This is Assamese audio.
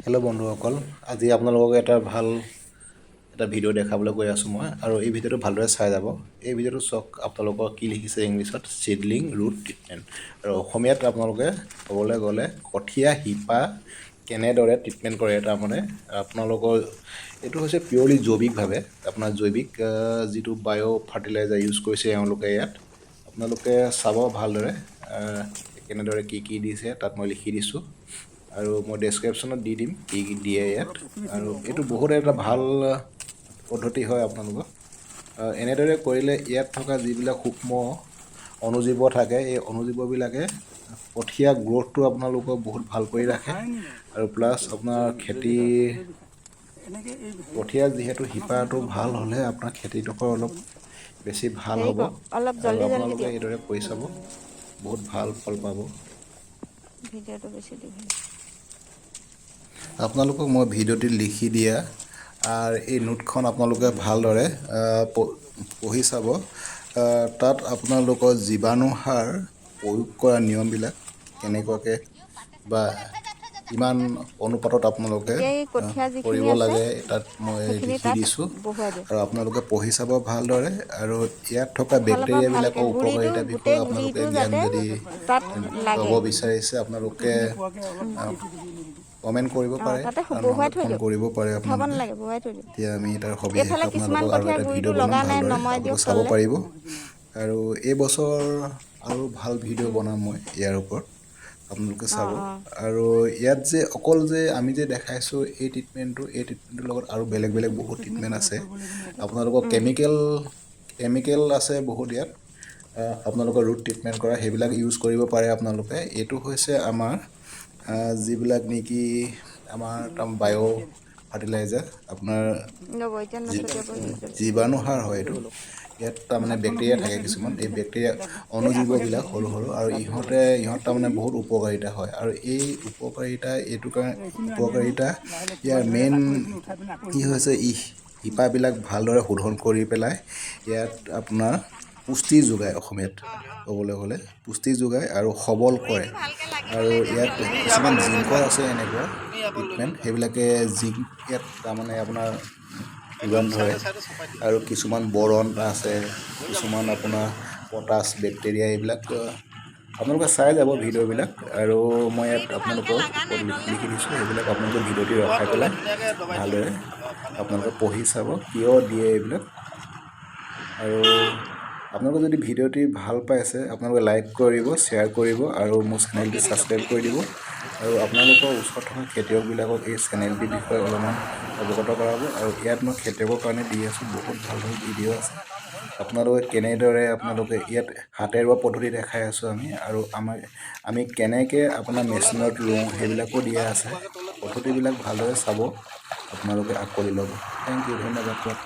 হেল্ল' বন্ধুসকল, আজি আপোনালোকক এটা ভাল এটা ভিডিঅ' দেখাবলৈ গৈ আছোঁ মই আৰু এই ভিডিঅ'টো ভালদৰে চাই যাব। এই ভিডিঅ'টো চাওক, আপোনালোকৰ কি লিখিছে ইংলিছত, চিডলিং ৰুট ট্ৰিটমেণ্ট আৰু অসমীয়াত আপোনালোকে ক'বলৈ গ'লে কঠীয়া শিপা কেনেদৰে ট্ৰিটমেণ্ট কৰে। তাৰমানে আপোনালোকৰ এইটো হৈছে পিয়'ৰলি জৈৱিকভাৱে আপোনাৰ জৈৱিক যিটো বায়' ফাৰ্টিলাইজাৰ ইউজ কৰিছে এওঁলোকে। ইয়াত আপোনালোকে চাব ভালদৰে কেনেদৰে কি কি দিছে, তাত মই লিখি দিছোঁ আৰু মই ডেছক্ৰিপশ্যনত দি দিম কি কি দিয়ে ইয়াত। আৰু এইটো বহুত এটা ভাল পদ্ধতি হয় আপোনালোকৰ। এনেদৰে কৰিলে ইয়াত থকা যিবিলাক সূক্ষ্ম অণুজীৱ থাকে, এই অনুজীৱবিলাকে কঠীয়া গ্ৰ'থটো আপোনালোকৰ বহুত ভাল কৰি ৰাখে আৰু প্লাছ আপোনাৰ খেতি কঠীয়া যিহেতু শিপাটো ভাল হ'লে আপোনাৰ খেতিডোখৰ অলপ বেছি ভাল হেৰি হ'ব। কৰক, অলপ আৰু জল্দি জল্দি আপোনালোকে দিয়ক। এইদৰে কৰি চাব, বহুত ভাল ফল পাব। ভিডিঅ'টো বেছি দীঘল। আপোনালোকক মই ভিডিঅ'টিত লিখি দিয়া আৰু এই নোটখন আপোনালোকে ভালদৰে পঢ়ি চাব। তাত আপোনালোকৰ জীৱাণু সাৰ প্ৰয়োগ কৰা নিয়মবিলাক কেনেকুৱাকৈ বা কিমান অনুপাতত আপোনালোকে এতিয়া এই কঠীয়া যিখিনি কৰিব আছে, লাগে, তাত মই সেইখিনি লিখি তাত দিছোঁ বহুৱাই দিয়ক। আৰু আপোনালোকে পঢ়ি চাব ভালদৰে। আৰু ইয়াত থকা এফালৰ পৰা বেক্টেৰিয়াবিলাকৰ ভালকে গুড়িটো, উপকাৰিতাৰ বিষয়ে গোটেই আপোনালোকে গুড়িটো জ্ঞান যাতে যদি তাত লাগে। ল'ব বিচাৰিছে, আপোনালোকে কমেণ্ট কৰিব পাৰে তাতে আৰু বহুৱাই নহ'লে থৈ ফোন দিয়ক। কৰিব পাৰে উঠাব আপোনালোকে। নালাগে, বহুৱাই থৈ দিয়ক। এতিয়া আমি তাৰ সবিশেষ এইফালে কিছুমান আপোনালোকক আৰু কঠীয়া এটা গুড়িটো ভিডিঅ' বনাম, লগা নাই, ভালদৰে নমাই দিয়ক আপোনালোকে চাব তললৈ। পাৰিব। আৰু এই বছৰ আৰু ভাল ভিডিঅ' বনাম মই ইয়াৰ ওপৰত, আপোনালোকে চাব। আৰু ইয়াত যে অকল যে আমি যে দেখাইছোঁ এই ট্ৰিটমেণ্টটো, এই ট্ৰিটমেণ্টটোৰ লগত আৰু বেলেগ বেলেগ বহুত ট্ৰিটমেণ্ট আছে আপোনালোকৰ। কেমিকেল আছে বহুত ইয়াত আপোনালোকৰ ৰুট ট্ৰিটমেণ্ট কৰা, সেইবিলাক ইউজ কৰিব পাৰে আপোনালোকে। এইটো হৈছে আমাৰ যিবিলাক নেকি আমাৰ বায়' ফাৰ্টিলাইজাৰ আপোনাৰ ৰ'ব, এতিয়া নছটিয়াব। জীৱাণু সাৰ হয় এইটো। ইয়াত তাৰমানে বেক্টেৰিয়া থাকে কিছুমান, এই বেক্টেৰিয়া অণুজীৱবিলাক সৰু সৰু আৰু ইহঁত তাৰমানে বহুত উপকাৰিতা হয়। আৰু এই উপকাৰিতা এইটো কাৰণে উপকাৰিতা, ইয়াৰ মেইন কি হৈছে, ই শিপাবিলাক ভালদৰে শোধন কৰি পেলাই ইয়াত আপোনাৰ পুষ্টি যোগায়। অসমীয়াত ক'বলৈ গ'লে পুষ্টি যোগায় আৰু সবল কৰে। আৰু ইয়াত কিছুমান জিংকৰ আছে এনেকুৱা ট্ৰিটমেণ্ট, সেইবিলাকে জিংক ইয়াত তাৰমানে আপোনাৰ যোগান ধৰে। আৰু কিছুমান বৰণ আছে, কিছুমান আপোনাৰ পটাছ, বেক্টেৰিয়া, এইবিলাক আপোনালোকে চাই যাব ভিডিঅ'বিলাক। আৰু মই ইয়াত আপোনালোকক ওপৰত লিখি দিছোঁ সেইবিলাক। আপোনালোকে ভিডিঅ'টি ৰখাই পেলাই ভালদৰে আপোনালোকে পঢ়ি চাব কিয় দিয়ে এইবিলাক। আৰু আপোনালোকে যদি ভিডিঅ'টি ভাল পাইছে, আপোনালোকে লাইক কৰিব, শ্বেয়াৰ কৰিব আৰু মোৰ চেনেলটি ছাবস্ক্ৰাইব কৰি দিব। আৰু আপোনালোকৰ ওচৰত থকা খেতিয়কবিলাকক এই চেনেলটিৰ বিষয়ে অলপমান অৱগত কৰাব। আৰু ইয়াত মই খেতিয়কৰ কাৰণে দি আছোঁ, বহুত ভাল ভাল ভিডিঅ' আছে। আপোনালোকে কেনেদৰে আপোনালোকে ইয়াত হাতে ৰোৱা পদ্ধতি দেখাই আছোঁ আমি আৰু আমি কেনেকৈ আপোনাৰ মেচিনত ৰুওঁ, সেইবিলাকো দিয়া আছে। পদ্ধতিবিলাক ভালদৰে চাব আপোনালোকে, আঁকোৱালি ল'ব। Thank U, ধন্যবাদ।